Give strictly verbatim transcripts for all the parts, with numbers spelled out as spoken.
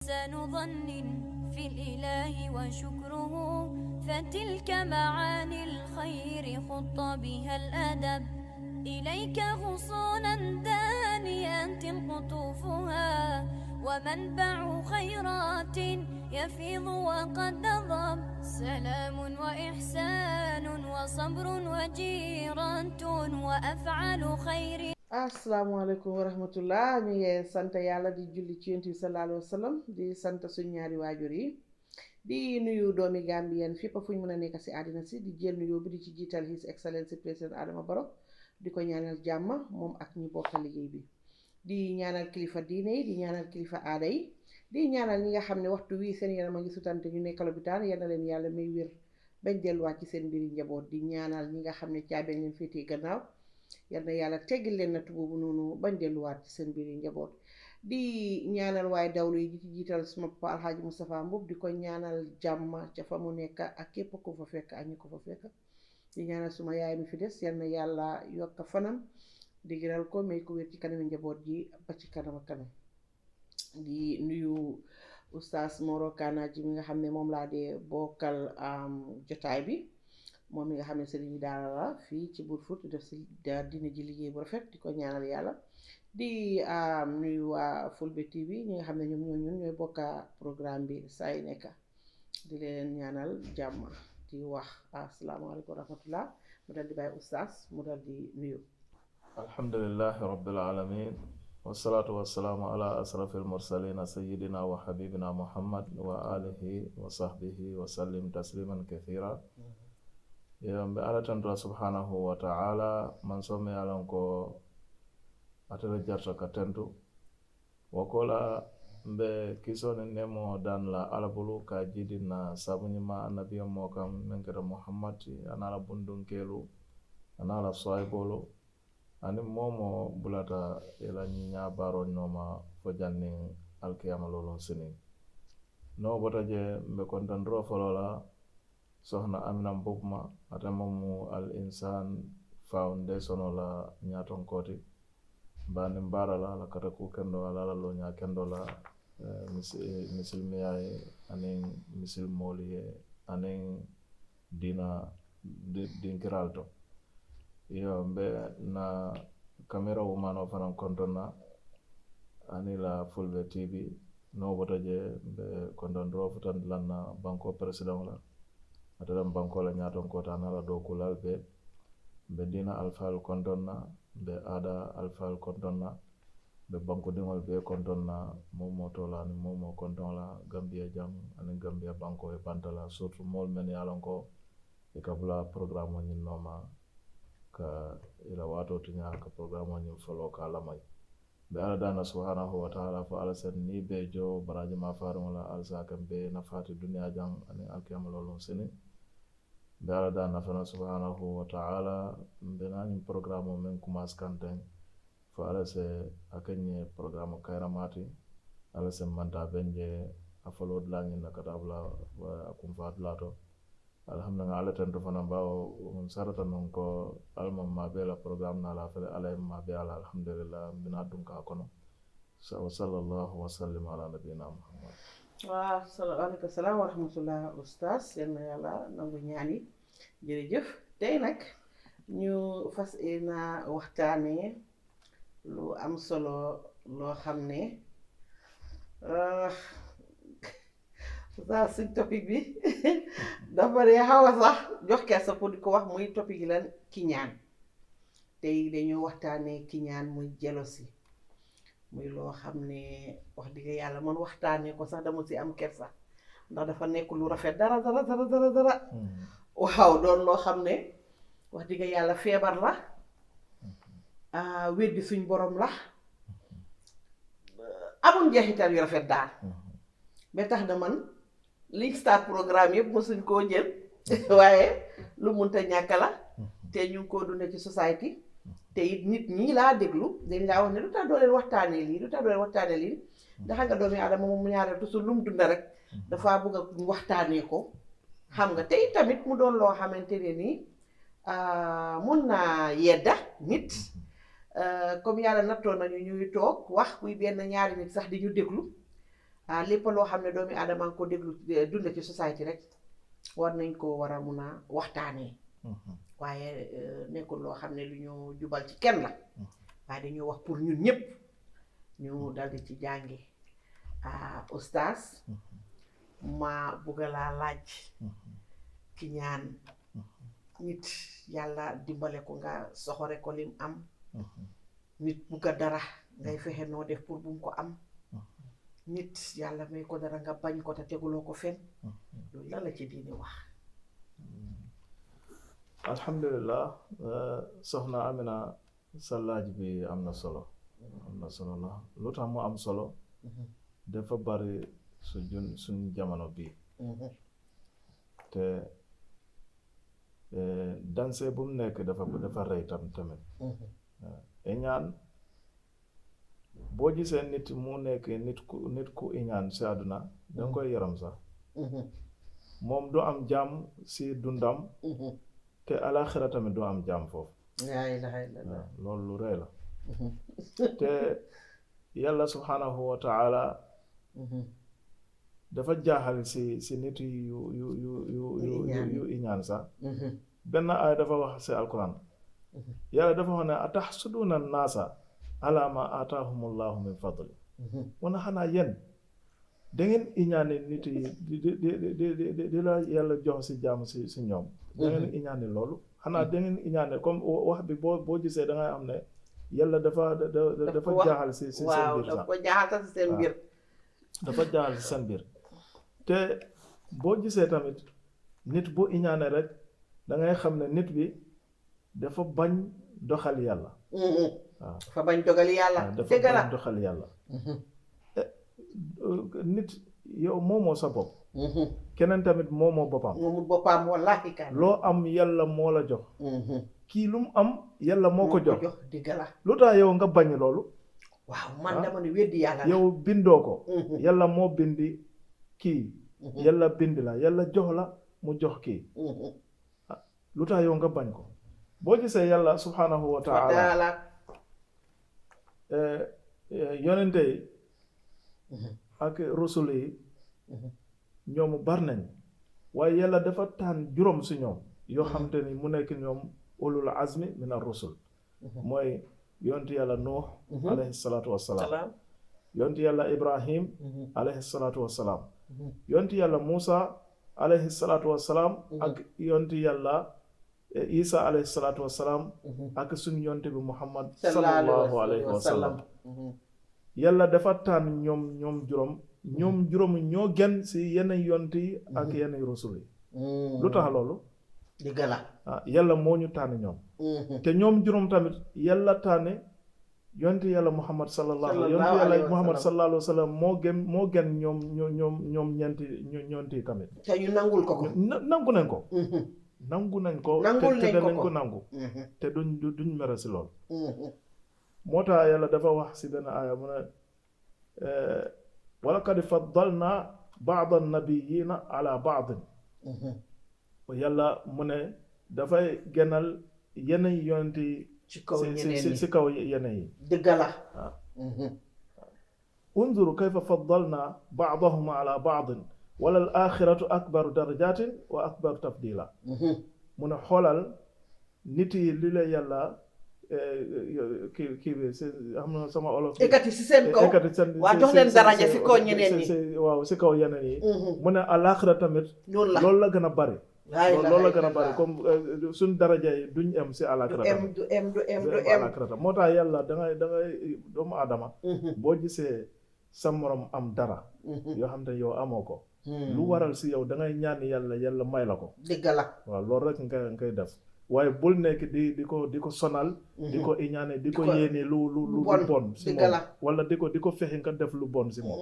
أحسن ظن في الإله وشكره، فتلك معاني الخير خط بها الأدب. إليك غصونا دانية قطوفها، ومنبع خيرات يفيض وقد نضب. سلام وإحسان وصبر وجيرة وأفعال خير. Assalaamu aleykum wa rahmatullah. Ñu ngi sant Yàlla di julli ci Yonent bi sallallahu alayhi wa sallam, di sant suñ ñaari waajur yi, di nuyu doomi Gambien fépp fu ñu mën a nekk si àddina si, di jël nuyoo bi di ci jiital His Excellency Président Adama Barrow, di ko ñaanal jàmm moom ak ñi bokk liggéey bi, di ñaanal kilifa diine yi, di ñaanal kilifa aada yi, di ñaanal ñi nga xam ne waxtu wii seen yaram a ngi sutante, ñu nekk lopitaan, yal na leen Yàlla may wér bañ delluwaat ci seen mbiri njaboot, di ñaanal ñi nga xam ne caabi leen féetee gannaaw, yal na Yàlla teggil leen nattu boobu noonu bañ delluwaat ci seen mbiri njaboot, di ñaanal waaye dawlu yi, di ci jiital suma papa Alhaji Moustapha Mbub, di ko ñaanal jàmm ca fa mu nekk ak képp ku fa fekk ak ñi ko fa fekk, di ñaanal suma yaay mi fi des, yal na Yàlla yokk fanam, digëral ko, may ko wér ci kanami njaboot gi ba ci kanam ak kanam. Di nuyu Oustaz Moro Kana ji mi nga xam ne moom laa dee bokkal, am, jotaay bi, moom mi nga xam ne sëriñ daara la fii ci Brufut, di def si da-, diine ji liggéey bu rafet, di ko ñaanal Yàlla. Di, am, nuyu waa Fulbe T V ñi nga xam ne ñoom ñoo ñun ñooy bokka programme bi saa yu nekk, di leen ñaanal jàmm, di wax asalaamaaleykum wa rahmatullah. Mu dal di bàyyi Oustaz mu dal di nuyu. الحمد لله رب العالمين، والصلاة والسلام على أشرف المرسلين سيدنا وحبيبنا محمد وآله وصحبه وسلم تسليما كثيرا. Yo, mbe Alla tantu la subhanahu wa ta'ala, mansoo meŋ ye a loŋ ko ate le jarata ka tentu. Wo koolaa, mbe kiisoo niŋ neemoo daani la Alla bulu ka a jiidi ǹ na saabuñimaa annabiyomoo kaŋ meŋ keta Muhammad ti, aniŋ a la bundunkeelu, aniŋ a la saahiboolu, aniŋ moo-wo-moo bulaata i la ñiiñaa baaroo nooma fo janniŋ alikiyaama looluŋ siniŋ. Niŋ wo bota jee, mbe kontondiroo foloo la Soxna Amina Mbub ma, ate meŋ mu Al Insan Foundation la ñaatonkoo ti. Baa niŋ baara la, a la katakuu kendoo, a la, a la looñaa kendoo la, eh, misi-, eh, misilimiyaa ye, aniŋ misilimoolu ye, aniŋ diina di-, dinkiraalu to. Iyoo, mbe ǹ na kamera wumaanoo fanaa kontoŋ na, aniŋ i la Fulbe T V, niŋ wo bota jee, mbe kontondiroo futandi la ǹ na bankoo peresidaŋo la. Ate le mu bankoo la ñaatonkoo ti, aniŋ a la dookuulaalu bee. Mbe diina alifaalu kontoŋ na, mbe aada alifaalu kontoŋ na, mbe bankudiŋolu bee kontoŋ na, moo-wo-moo too la, aniŋ moo-wo-moo kontoŋo la, Gambiya jaŋ, aniŋ Gambiya bankoo, i banta la, siritu moolu mennu ye a loŋ ko i ka bula porogaraamoo ñiŋ nooma, ka i la waatoo tiñaa, ka porogaraamoo ñiŋ foloo, ka a lamoyi. Mbe Alla daañi na subhanahu wa ta'ala fo Alla se niŋ i be joo baraaji maafaariŋo la, Alla se a ke mbe nafaa ti duniyaa jaŋ aniŋ alikiyaama looluŋ siniŋ. Mbe Alla daañi na fanaa subhanahu wa ta'ala, mbe naa ñiŋ porogaraamoo meŋ kumaasi kaŋ teŋ, fo Alla se a ke ñiŋ porogaraamu kayiramaa ti. Alla se mantaa beŋ je a foloo dulaa ñiŋ na ka taa bula a kunfaa dulaa to. Alihamdulillahi, Alla tentu fanaa, baawo ǹ sarata nuŋ ko Alla maŋ maabee la porogaraamu naa la, a fele Alla ye maabee a la, alihamdulillahi, mbe naa duŋ ka a kono. Sa-, wa sallallahu wa sallim ala nabiyina Muhammad. Waaw, sala-, waaleykum salaam wa rahmatullah, Oustaz. Yal na Yàlla nangu ñaan yi. Jërëjëf. Tey nag, ñu fas yéene waxtaanee lu am solo, loo xam ne, ah, Oustaz, suñ topic bi, dafa dee xaw a sax jox kersa pour di ko wax, muy topic yi lan, kiñaan. Tey dañoo waxtaanee kiñaan, muy jealousy. Muy loo xam ne, wax dëgg Yàlla, man waxtaanee ko sax dama si am kersa, ndax dafa nekk lu rafet dara, dara, dara, dara, dara. Waaw, doon loo xam ne, wax dëgg Yàlla, feebar la, ah, weddi suñ borom la, amul njeexital yu rafet daal. Ba tax na man, liñ start programme yëpp mosuñ koo jël, waaye lu munta ñàkk la, te ñu ngi koo dund ci society, te it nit ñi laa déglu, dañ laa wax ne, "Lu tax doo leen waxtaanee lii? Lu tax doo leen waxtaanee lii?" Ndax xam nga doomi Aadama moom ñaareel toujours lu mu dund rek, dafa bëgg a waxtaanee ko. Xam nga, te it tamit mu doon loo xamante ne nii, ah, mun naa yedda nit. Ah, comme Yàlla nattoo nañu ñuy toog wax, kuy benn ñaari nit sax di ñu déglu. Ah, lépp loo xam ne doomi aadama nga ko déglu, eh, dund ci société rek, war nañ ko war a mun a waxtaanee. Waaye, eh, nekkul loo xam ne lu ñu jubal ci kenn la. Waaye dañoo wax pour ñun ñëpp ñu dal di ci jàngi. Ah, oustaz, ma bugg laa laaj ki ñaan nit, yàlla dimbale ko, nga soxore ko lim am. Nit bugg a dara, ngay fexe noo def pour bu mu ko am. Nit yàlla may ko dara, nga bañ ko te teguloo ko fen. Loolu lan la ci diine wax? Alhamdulillah. Eh, soxna Amina, sa laaj bi am na solo. Am na solo la. Lu tax mu am solo? Dafa bari su jun suñ jamono bii. Te, eh, danse bu mu nekk dafa, dafa rëy tam, tamit. Eh, iñaan, boo gisee nit mu nekk nit ku, nit ku iñaan si àdduna, danga koy yaram sax. Moom du am jàmm si dundam, te alaxira tamit du am jàmm foofu. Laa ilaaha illallah. Waaw, loolu lu rëy la. Te yàlla subhanahu wa taala dafa jaaxal si, si nit yu, yu, yu, yu, yu, yu, yu iñaan sax. Benn aaya dafa wax si alquran. Yàlla dafa wax ne, "Ataxsuduuna naasa ala ma aataahumullahu min fadli." Mu ne, xanaa yéen da ngeen iñaane nit yi di, di, di la yàlla jox si jàmm si, si ñoom? Da ngeen iñaane loolu? Xanaa da ngeen iñaane, comme wa-, wax bi, boo, boo gisee, da ngay xam ne yàlla dafa, da-, da-, da-, dafa jaaxal si, si seen biir sax. Waaw, dafa jaaxal si seen biir. Dafa jaaxal si seen biir. Te boo gisee tamit, nit bu iñaane rek, da ngay xam ne nit bi dafa bañ doxal yàlla. Waaw. Dafa bañ dogal yàlla. Waaw, dafa bañ doxal yàlla. Eh, nit, yow moomoo sa bopp. Keneen tamit moomoo boppam. Moomu boppam, wallahi kan. Loo am, yàlla moo la jox. Kii lu mu am, yàlla moo ko jox. Dëgg la. Lu tax yow nga bañ loolu? Waaw, man dama ne weddi yàlla la. Yow bindoo ko. Yàlla moo bindi kii. Yàlla bindi la, yàlla jox la, mu jox kii. Lu tax yow nga bañ ko? Boo gisee yàlla subhanahu wa taala, eh, eh, yonente yi ak rusul yi, ñoom bari nañ, waaye yàlla dafa tànn juróom si ñoom, yoo xam te ni mu nekk ñoom ulul azmi min ar rusul. Mooy yonti yàlla Nuux, alayhi salaatu wassalaam. Yonti yàlla Ibrahim, alayhi salaatu wassalaam. Yonti yàlla Muusa, alayhi salaatu wassalaam, ak yonti yàlla, eh, Isa, alayhi salaatu wassalaam, ak suñ yonti bi Muhammad, sallallahu alayhi wasallam. Yàlla dafa tànn ñoom, ñoom juróom, ñoom juróom ñoo gën si yenn yonti yi ak yenn rusul yi. Lu tax loolu? Dëgg la. Ah, yàlla moo ñu tànn ñoom. Te ñoom juróom tamit, yàlla tànne yonti yàlla Muhammad sallallahu, yonti yàlla Muhammad sallallahu alayhi wasallam moo gën, moo gën ñoom, ñoo-, ñoom, ñoom ñeenti, ñoo-, ñoonti tamit. Te ñu nangul ko ko. Na-, nangu nañ ko. Nangu nañ ko. Nangul nañ ko. Te, te danañ ko nangu. Te duñ, du-, duñ mere si lool. Moo tax yàlla dafa wax si benn aaya, mu ne, eh, "Walaqad faddalna ba'da nabiyina ala ba'din." Yàlla mu ne dafay gënal yenn yonent yi ci kaw, si, si, ñeneen si, ñi, si kaw yenn yi. Dëgg la. Waaw. "Unzur kayfa faddalna ba'dahum ala ba'din, wala al axiratu akbaru darajatin wa akbaru tafdila." Mu ne xoolal nit yi li la yàlla, eh, kii, kii bi, si, xam na sama olof bi. Ekkati si seen kaw. Ekkati seen, waa, si, jox si, leen si, daraja si, si kaw ñeneen ñi. Si, si, waaw, si kaw yeneen yi. Mu ne alaxira tamit, noonu la, loolu la gën a bari. Loolu, loolu la gën a bari. Comme, eh, suñ daraja yi duñ em si alaxira tamit. Du em, du em, du em, du em. Alaxira tamit. Moo tax yàlla da ngay, da ngay, doomu aadama, boo gisee sa morom am dara, yoo xam te yow amoo ko, lu waral si yow da ngay ñaan yàlla, yàlla may la ko. Dëgg la. Waaw, loolu rek nga, nga koy def. Waaye bul nekk di, di ko, di ko sonal, di ko iñaane, di ko yéene lu, lu, lu bon si moom. Dëgg la. Wala di ko, di ko fexe nga def lu bon si moom.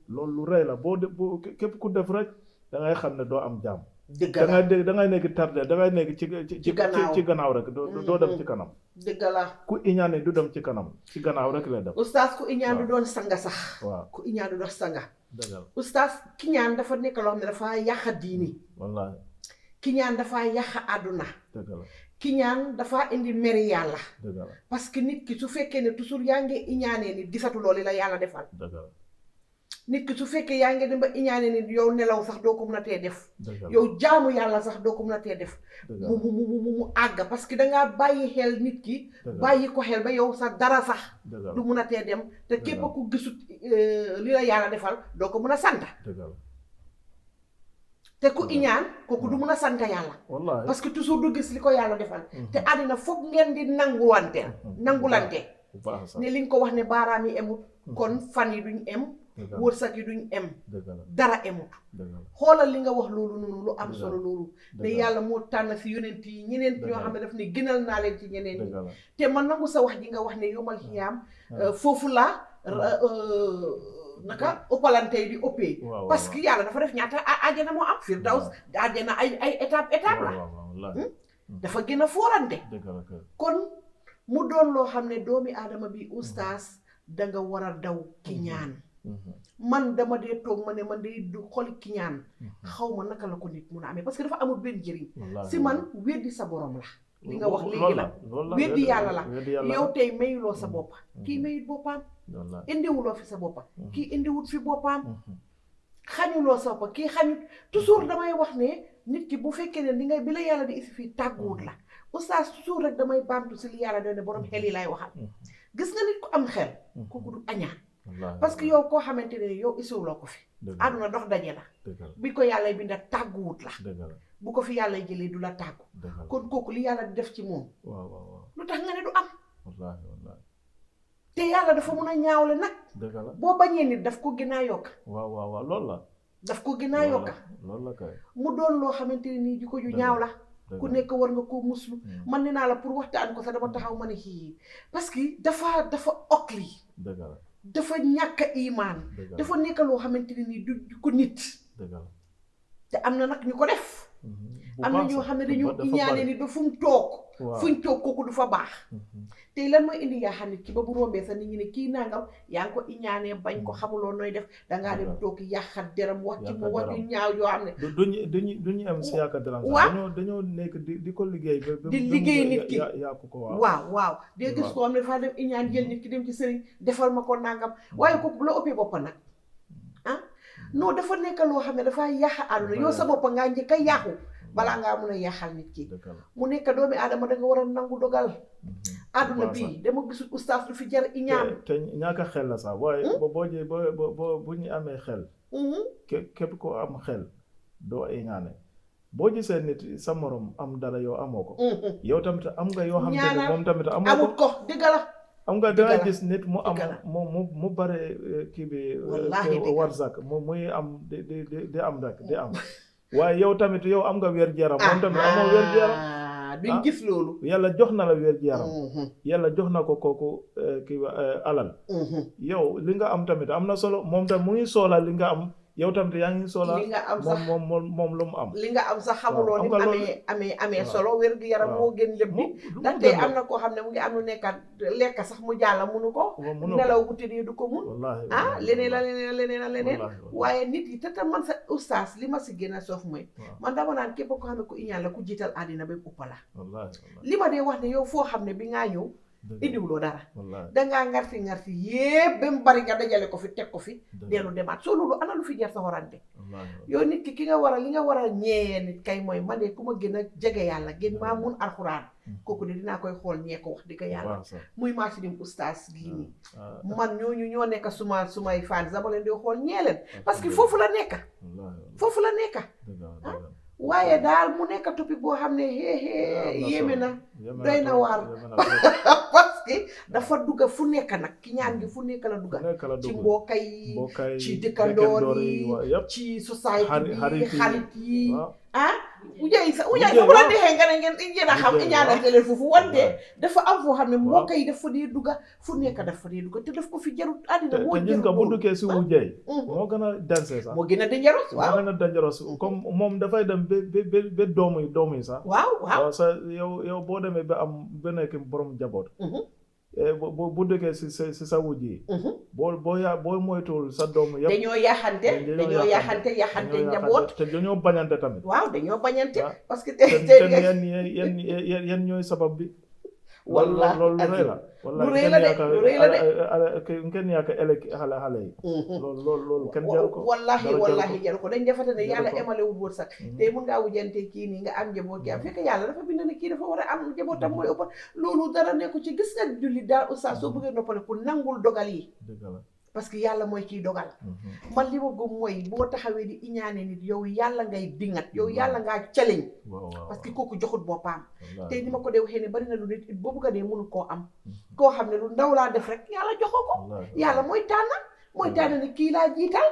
Loolu lu rëy la. Boo de, boo, képp ku def rek, da ngay xam ne doo am jàmm. Dëgg la. Da ngay dégg, da ngay nekk tardé, da ngay nekk ci, ci, ci, ci gannaaw rek, doo, doo dem ci kanam. Dëgg la. Ku iñaane du dem ci kanam, ci gannaaw rek lay dem. Oustaz, ku iñaan du doon sanga sax. Waaw. Ku iñaan du doon sanga. Dëgg la. Oustaz, kiñaan dafa nekk loo xam ne dafa yàq diini. Wallaahi. Kiñaan dafa yàq àdduna. Dëgg la. Kiñaan dafa indi meri yàlla. Dëgg la. Parce que nit ki su fekkee ne toujours yaa ngi iñaanee nit, gisatuloo li la yàlla defal. Dëgg la. Nit ki su fekkee yaa ngi dem ba iñaane nit, yow nelaw sax doo ko mën a tee def. Yow jaamu yàlla sax doo ko mën a tee def. Mu mu mu mu mu àgga, parce que dangaa bàyyi xel nit ki, bàyyi ko xel ba yow sa dara sax du mën a tee dem. Te képp ku gisut li la yàlla defal, doo ko mën a santa. Te ku iñaan, kooku du mën a santa yàlla. Parce que toujours du gis li ko yàlla defal. Te àddina foog ngeen di nanguwante, nangulante. Ne li nga ko wax ne baaraam yi emut, kon fan yi duñ em, wërsëg yi duñ em, dara emut. Xoolal li nga wax loolu noonu, lu am solo loolu. Ne yàlla moo tànn si yonent yi ñeneen ñoo xam ne daf ne gënal naa leen ci ñeneen ñi. Te ma nangu sa wax ji nga wax ne yomal xiyaam, foofu la naka ëppalante yi di ëppee. Parce que yàlla dafa def ñaata àjjana moo am, firdaws, àjjana ay ay étape étape la. Dafa gën a foorante. Kon mu doon loo xam ne doomi aadama bi, ustaas, da nga war a daw ki ñaan. Man dama dee toog ma ne man day du xol ki ñaan. Xaw ma naka la ko nit mun a amee, parce que dafa amul benn njëriñ si man. Weddi sa borom la. Li nga wax léegi la, weddi yàlla la. Yow tey mayuloo sa bopp, kii mayut boppam. Indiwuloo fi sa bopp, kii indiwut fi boppam. Xañuloo sa bopp, kii xañut. Toujours damay wax ne nit ki bu fekkee ne li ngay bi la yàlla di isi fii tàgguwut la, ustaas, toujours rek damay baamtu si li yàlla doon ne borom xel yi laay waxal. Gis nga nit ku am xel, kooku du añaan. Parce que yow koo xamante ne yow isiwuloo ko fi, àdduna dox daje la. Bi ko yàlla binda tàgguwut la. Bu ko fi yàlla jëlee du la tàggu. Kon kooku li yàlla di def ci moom, lu tax nga ne du am? Te yàlla dafa mun a ñaawle nag. Boo bañee nit, daf ko gën a yokka. Waaw waaw waaw, loolu la. Daf ko gën a yokka. Loolu la kay. Mu doon loo xamante ne nii jikko ju ñaaw la. Ku nekk war nga koo muslu. Man nee naa la, pour waxtaan ko sax dama taxaw ma ne xii, parce que dafa dafa okli. Dafa ñàkk imaan. Dafa nekk loo xamante ne nii du du ko nit. Te am na nag ñu ko def. Am na ñoo xam ne dañoo iñaane ni ba fu mu toog, fu ñu toog kooku du fa baax. Tey lan mooy indi yaa xam ne ki ba bu rombee sax nit ñi ne kii nangam, yaa ngi ko iñaanee, bañ ko, xamuloo nooy def. Dangaa dem toog yàqat deram, wax ci mu wax yu ñaaw yoo xam ne. Du duñu duñu duñu am si yàqat deram sax. Dañoo dañoo nekk di di ko liggéey ba ba di liggéey nit ki. Yàqu ko. Waaw waaw waaw. Dee gis koo xam ne dafa dem iñaan, jël nit ki, dem ci sëriñ, defal ma ko nangam. Waaye kooku bu la ëppee boppam nag, ah non, dafa nekk loo xam ne dafa yàq àdduna. Yow sa bopp ngaa njëkk a yàqu balaa ngaa mun a yàqal nit ki. Mu nekk doomi aadama, da nga war a nangu dogal. Àdduna bii dama gisul ustaas lu fi jar iñaan. Te ñàkk a xel la sax, waaye boo boo jee boo boo bu ñu amee xel, képp ko am xel doo iñaane. Boo gisee nit sa morom am dara, yow amoo ko, yow tamit am nga yoo xam ne moom tamit amoo ko. Dëgg la. Am nga danga gis nit mu am mu mu mu bare kii bi, warsak mu muy am di di di di am rek di am. Waaye yow tamit yow am nga wér gu yaram, moom tamit amoo wér gu yaram. Duñ gis loolu. Yàlla jox na la wér gu yaram. Yàlla jox na ko kooku kii alal. Yow li nga am tamit am na solo, moom tamit mu ngi soxla li nga am. Yow tamit yaa ngi soxla li nga am sax, moom moom moom lu mu am. Li nga am sax xamuloo ni amee amee amee solo. Wér gu yaram moo gën lépp. Ndaxte am na koo xam ne mu ngi am lu nekkat lekk sax mu jàlla munu ko. Nelaw bu tëddee du ko mun. Ah, leneen la, leneen la, leneen la, leneen. Waaye nit yi te te man sa ustaas, li ma si gën a soof mooy, man dama naan képp ko xam ne ku iñaan la, ku jiital àddina ba ëpp la. Li ma dee wax ne yow foo xam ne bi ngaa ñëw indiwuloo dara, dangaa ngarti ngarti yépp ba mu bari, nga dajale ko fi, teg ko fi, dellu demaat. Soo loolu ana lu fi jar sa xorante? Yow nit ki, ki nga war a li nga war a ñeeyee nit kay mooy, man de ku ma gën a jege yàlla, gën maa mun alxuraan, kooku de dinaa koy xool ñee ko, wax dëgg yàlla. Muy maa si dim ustaas gii nii, man ñooñu ñoo nekk suma sumay fans, dama leen di xool ñee leen, parce que foofu la nekk. Foofu la nekk. Ah, waaye daal mu nekk topic boo xam ne xeexee yéeme na, doy na waar. Parce que dafa dugga fu nekk nag, ki ñaan gi fu nekk la dugga. Ci mbokka yi, ci dëkkandoor yi, ci society bi, xarit yi. Ah, ujaay sa ujaay sa bu la neexee nga ne ngeen ngeen a xam ñaanante leen foofu, wante dafa am foo xam ne mbokka yi dafa dee dugga, fu nekk dafa dee dugga te daf ko fi jarut. Àddina moo jarut. Te gis nga bu duggee si wujjay, moo gën a danse sax, moo gën a dangerous. Moo gën a dangerous, comme moom dafay dem ba ba ba doomu yi doomu yi sax. Waaw waaw. Sa yow yow boo demee ba am ba nekk borom jaboot, bu bu duggee si sa si sa wujj yi, boo boo yaa boo moytuwul sa doomu yëpp dañoo yaxante. Dañoo yaxante yaxante njaboot. Te dañoo bañante tamit. Waaw, dañoo bañante. Parce que te te te yéen yéen yéen yéen ñooy sabab bi. Wallaahi loolu lu rëy la. Lu rëy la de, lu rëy la de. Kenn yaaka elek xale xale yi. Loolu loolu loolu kenn jaru ko. Wallaahi wallaahi jaru ko. Dañ defate ne yàlla emalewul wërsëg. Tey mun ngaa wujjante kii nii nga am njaboot gi am fekk yàlla dafa bind ne kii dafa war a am njabootam mooy ëpp. Loolu dara nekku ci. Gis nga jullit daal oustaz soo bëggee noppale ku nangul dogal yi. Parce que yàlla mooy kiy dogal. Man li ma gëm mooy boo taxawee di iñaane nit yow yàlla ngay dingat yow yàlla ngaa caleñ. Parce que kooku joxut boppam. Tey ni ma ko dee waxee ne bari na lu nit it boo bëgg a dee mënu koo am. Koo xam ne lu ndaw laa def rek yàlla joxoo ko. Yàlla mooy tànn mooy tànn ni kii laa jiital.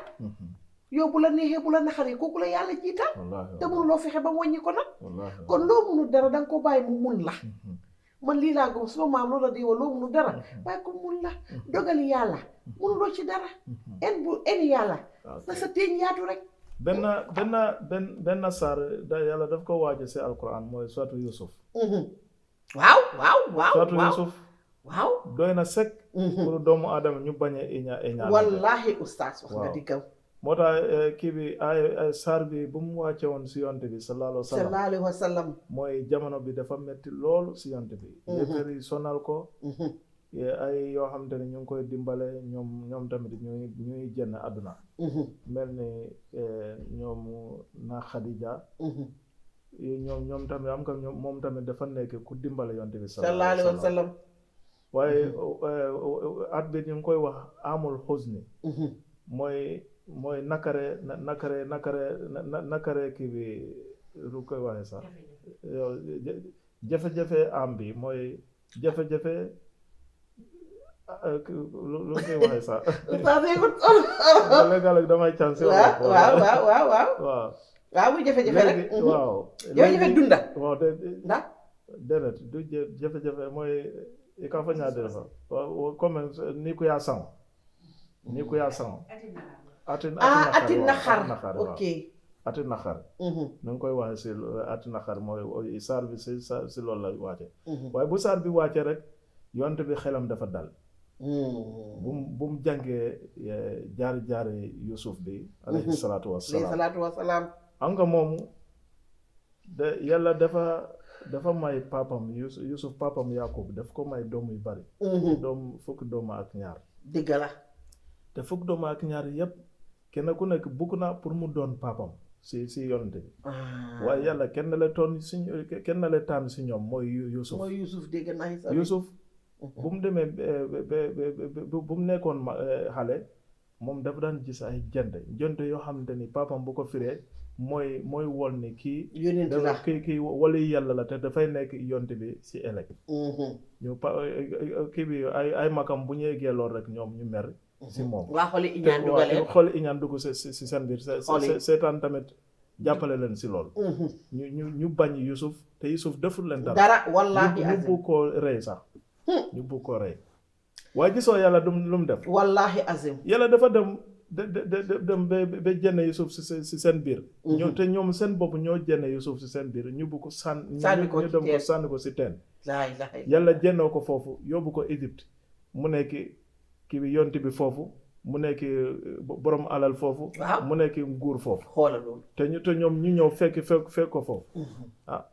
Yow bu la neexee bu la naxaree kooku la yàlla jiital. Te mënuloo fexe ba wàññi ko nag. Kon loo mënul dara danga ko bàyyi mu mun la. Man lii laa gëm suma maam loolu la di wax loo mënul dara. Bàyyi ko mun la. Dogali yàlla mënuloo ci dara. En bu en yàlla na sa teeñ yaatu rek. Benn benn benn benn saar da yàlla daf ko waaje si alquran mooy suratu yusuf. Waaw waaw waaw suratu yusuf. Waaw doy na sek. Pour doomu aadama ñu bañ a iña iña wallaahi oustaz wax nga diggam. Moo tax kii bi ay ay saar bi bu mu wàcce woon si yonte bi sallallahu alayhi wa sallam. Sallallahu alayhi wa sallam. Mooy jamono bi dafa metti loolu si yonte bi yéefar yi sonal ko. Ay yoo xamante ne ñu ngi koy dimbale ñoom ñoom tamit ñuy ñuy jënn àdduna. Mel ni ñoom na Khadija. Ñoom ñoom tamit am nga ñoom moom tamit dafa nekk ku dimbale yonte bi sallallahu alayhi wa sallam. Waaye at bi ñu ngi koy wax amul xuzni. Mooy mooy nakare nakare nakare nakare kii bi lu koy waxee sax. Jafe-jafe am bi mooy jafe-jafe. Lu lu koy waxee sax. Léeg-léeg damay can si waaw waaw waaw waaw waaw. Waaw muy jafe-jafe rek. Waaw jafe-jafe dunda. Waaw de ndax déedéet du jafe-jafe mooy i ka fa ñaa de fa. Waaw comme ni ku yaa saŋ ni ku yaa saŋ. Ati ati naxar. Ok. Ati naxar nu ngi koy waxee si ati naxar mooy saar bi si si loolu la wàcce. Waaye bu saar bi wàccee rek yonte bi xelam dafa dal. Bu mu bu mu jàngee jaari jaari yusuf bi alayhi salaatu wasalaam. Am nga moomu de yàlla dafa dafa may papam yusuf papam yakub daf ko may doom yu bari. Doom fukki doom ak ñaar. Dëgg la. Te fukki doom ak ñaar yépp kenn ku nekk bugg na pour mu doon papam si si yonente bi. Waaye yàlla kenn la toon si kenn la tànn si ñoom mooy yusuf. Mooy yusuf dégg naa yusuf bu mu demee ba ba bu mu nekkoon xale. Moom dafa daan gis ay jant jant yoo xamante ni papam bu ko firee mooy mooy wol ni kii yonent la kii kii wala yàlla la te dafay nekk yonent bi si ëllëg. Ñu pa kii bi ay ay makam bu ñu eggee lool rek ñoom ñu mer si moom waa xooli iñaan dugaleen xooli iñaan dugg si si seen biir seetaan tamit jàppale leen si loolu. Ñu ñu ñu bañ yusuf te yusuf deful leen dara dara wallaahi ñu bugg koo rey sax ñu bugg koo rey. Waaye gisoo yàlla du lu mu def wallaahi azim yàlla dafa dem de de de dem ba ba jënne yusuf si si seen biir. Ñoo te ñoom seen bopp ñoo jënne yusuf si seen biir ñu bu ko sànn sànni ko ñu dem ko sànni ko si teen. Yàlla jënnoo ko foofu yóbbu ko Égypte mu nekk kii bi yonti bi foofu mu nekk borom alal foofu. Mu nekk nguur foofu xoolal loolu te ñu te ñoom ñu ñëw fekk fekk fekk ko foofu. Ah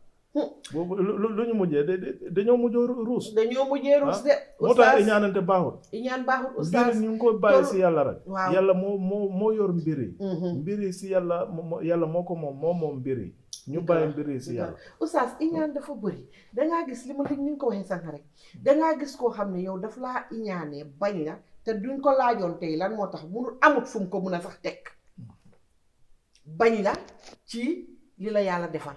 boobu lu lu ñu mujjee de dañoo mujjoo ruus. Dañoo mujjee ruus de. Moo tax iñaanante baaxul. Iñaan baaxul oustaz mbir ñu ngi ko bàyyi si yàlla rek. Yàlla moo moo moo yor mbir yi. Mbir yi si yàlla moo yàlla moo ko moom moo moom mbir yi. Ñu bàyyi mbir yi si yàlla. Oustaz iñaan dafa bëri dangaa gis li ma li ni nga ko waxee sànq rek dangaa gis koo xam ne yow daf laa iñaanee bañ la te duñ ko laajoon tey lan moo tax munul amut fu mu ko mun a sax teg. Bañ la ci li la yàlla defal.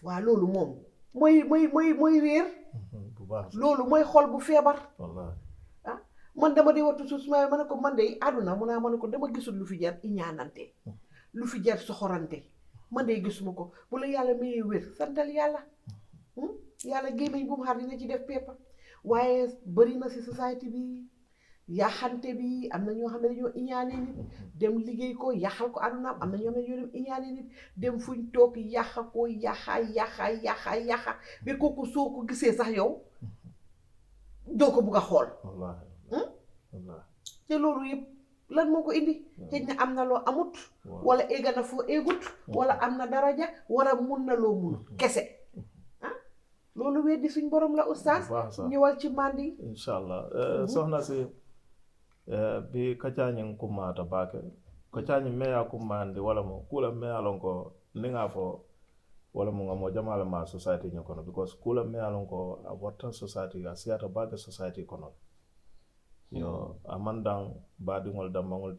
Waaw loolu moom mooy mooy mooy mooy réer. Loolu mooy xol bu feebar. Ah man dama dee wattu suuf su ma ma ne ko man de àdduna mu naa ma ne ko dama gisul lu fi jar iñaanante lu fi jar soxorante. Man de gisuma ko bu la yàlla mayee wér santal yàlla. Yàlla gémmiñ bu mu xar dina ci def peppa. Waaye bëri na si société bi yàqante bi am na ñoo xam ne dañoo iñaane nit dem liggéey ko yàqal ko àddunaam am na ñoo xam ne dañoo dem iñaane nit dem fuñ toog yàq ko yàqa yàqa yàqa yàqa ba kooku soo ko gisee sax yow doo ko bugg a xool. Te loolu yëpp lan moo ko indi? Xëy na am na loo amut wala éega na foo éegut wala am na daraja wala mun na loo mun kese. Ah Loolu weddi suñ borom la, ustaas. Ñëwal ci mandi. Inshallah. Soxna si, bi kacaañiŋ kummaata baake. Kacaañiŋ meeyaa kummaandi wala mu kuula meeyaa loŋ ko niŋ a fo wala mu ŋa moo jamaa le maa society ñiŋ kono, because kuula meeyaa loŋ ko a warta society, a siyaata baake society kono. Yo, a maŋ daŋ baadiŋolu dambaŋolu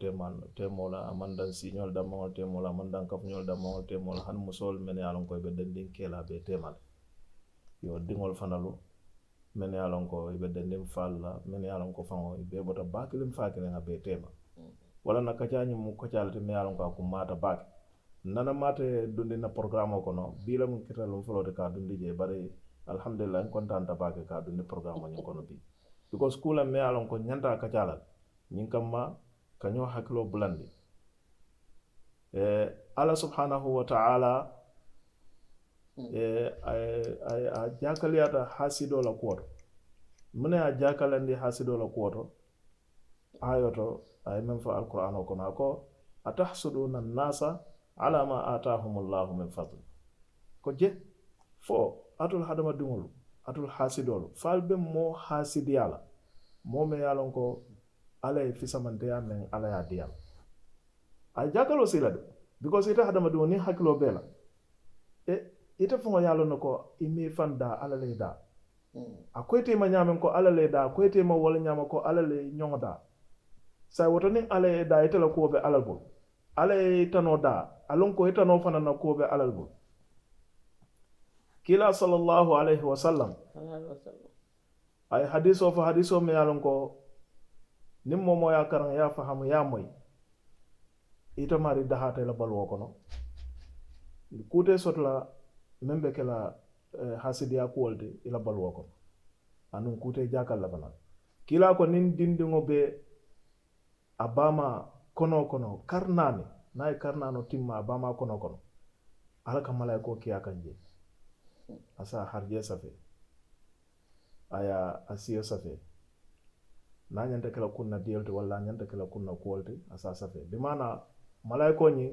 teemoo la, a maŋ daŋ siiñoolu dambaŋolu teemoo la, a maŋ daŋ kafuñoolu dambaŋolu teemoo la, hani musoolu mennu ye a loŋ ko i be dendiŋ kee la a be teema le. Yo, diŋolu fanalu mennu ye a loŋ ko i be dendiŋ faalu la, mennu ye a loŋ ko faŋo i bee bota baa kiliŋ faa kiliŋ a be teema. Wala na kacaa ñiŋ mu kacaa le ti mennu ye a loŋ ko a kummaata baake. Nana maate dundi na porogaramoo kono bii le mu kita luŋ foloo ti ka a dundi jee bari, alhamdulillahi n kontaanta baake ka a dundi porogaramoo ñiŋ kono bii. Because kuula mennu ye a loŋ ko ñanta a kacaa la le, ñiŋ kamma ka ñoo hakiloo bulandi. Alla subhanahu wa taala a jaakaliyaata haasidoo la kuwo to. Muŋ ne ye a jaakalandi haasidoo la kuwo to? Aayoo to a ye meŋ fo alkuraanoo kono a ko, atahsuduuna annaasa ala ma aataahumullahu min fadli. Ko je fo atolu hadamadiŋolu, atolu haasidoolu fo ali be moo haasidiyaa la moo meŋ ye a loŋ ko alla ye fisamanteyaa meŋ alla ye a diyaa la. A ye jaakaloo sii la de, because ite hadamadiŋo niŋ hakiloo bee la, ite faŋo ye a loŋ ne ko i maŋ i faŋ daa alla le ye i daa. A koyita i ma ñaameŋ ko alla le ye i daa, a koyita i ma wo le ñaama ko alla le ye i ñoŋo daa. Saayiŋ wo to niŋ alla ye i daa ite la kuwo be alla le bulu. Alla ye i tanoo daa, a loŋ ko i tanoo fanaŋ na kuwo be alla le bulu. Kiilaa sallallahu alayhi wa sallam a ye hadiisoo fo hadiisoo meŋ ye a loŋ ko niŋ moo moo ye a karaŋ i ye a fahamu i ye a moyi, ite maarii dahaata i la baluwo kono. Kuu te soto la meŋ be ke la haasidiyaa kuwo le ti i la baluwo kono. Aduŋ kuu te jaakali la fanaa. Kiilaa ko niŋ dindiŋo be a baamaa konoo kono kari naani, niŋ a ye kari naanoo timma a baamaa konoo kono, alla ka malaayikoo kii a kaŋ jee, a si a harijee safee, a ye a siyo safee. Niŋ a ñanta ke la kuŋ na diyo le ti walla a ñanta ke la kuŋ na kuwo le ti a si a safee. Bi maanaa malaayikoo ñiŋ,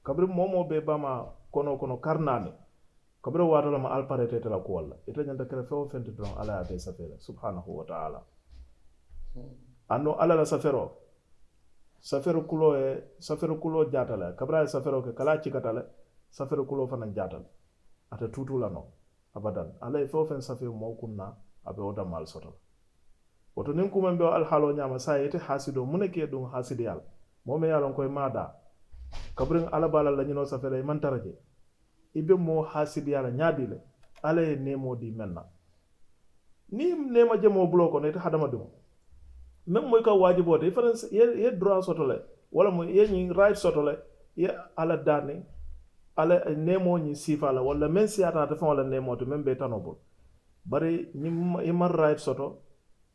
kabiriŋ moo woo moo be i baamaa konoo kono kari naani, kabiriŋ wo waatoo le maŋ ali pareeta ite la kuwo le la, ite ñanta ke la feŋ-wo-feŋ ti doroŋ alla ye a bee safee le subhanahu wa taala. Aduŋ alla la safeeroo, safeeri kuloo ye safeeri kuloo jaata le, kabiriŋ a ye safeeroo ke kala a cikata le, safeeri kuloo fanaŋ jaata le. Ate tuutuu la noo abadaŋ. Alla ye feŋ-wo-feŋ safee moo kuŋ na, a be wo damaa le soto la. Wo to niŋ kuu meŋ be wo alihaaloo ñaama saayiŋ ite haasidoo muŋ ne ka i duŋ haasidiyaa la? Moo meŋ ye a loŋ ko i maŋ a daa, kabiriŋ alla be a la lañinoo safee la i maŋ tara jee. I be moo haasidiyaa la ñaadii le? Alla ye neemoo dii meŋ na, niŋ neema je moo buloo kono ite hadamadiŋo, meŋ mu i ka waajiboo ti i fanaŋ i ye duraa soto le, walla mu i ye ñiŋ raayiti soto le, i ye alla daani alla neemoo ñiŋ siifaa la walla meŋ siyaata ate faŋo la neemoo ti meŋ be i tanoo bulu. Bari ñiŋ i maŋ raayiti soto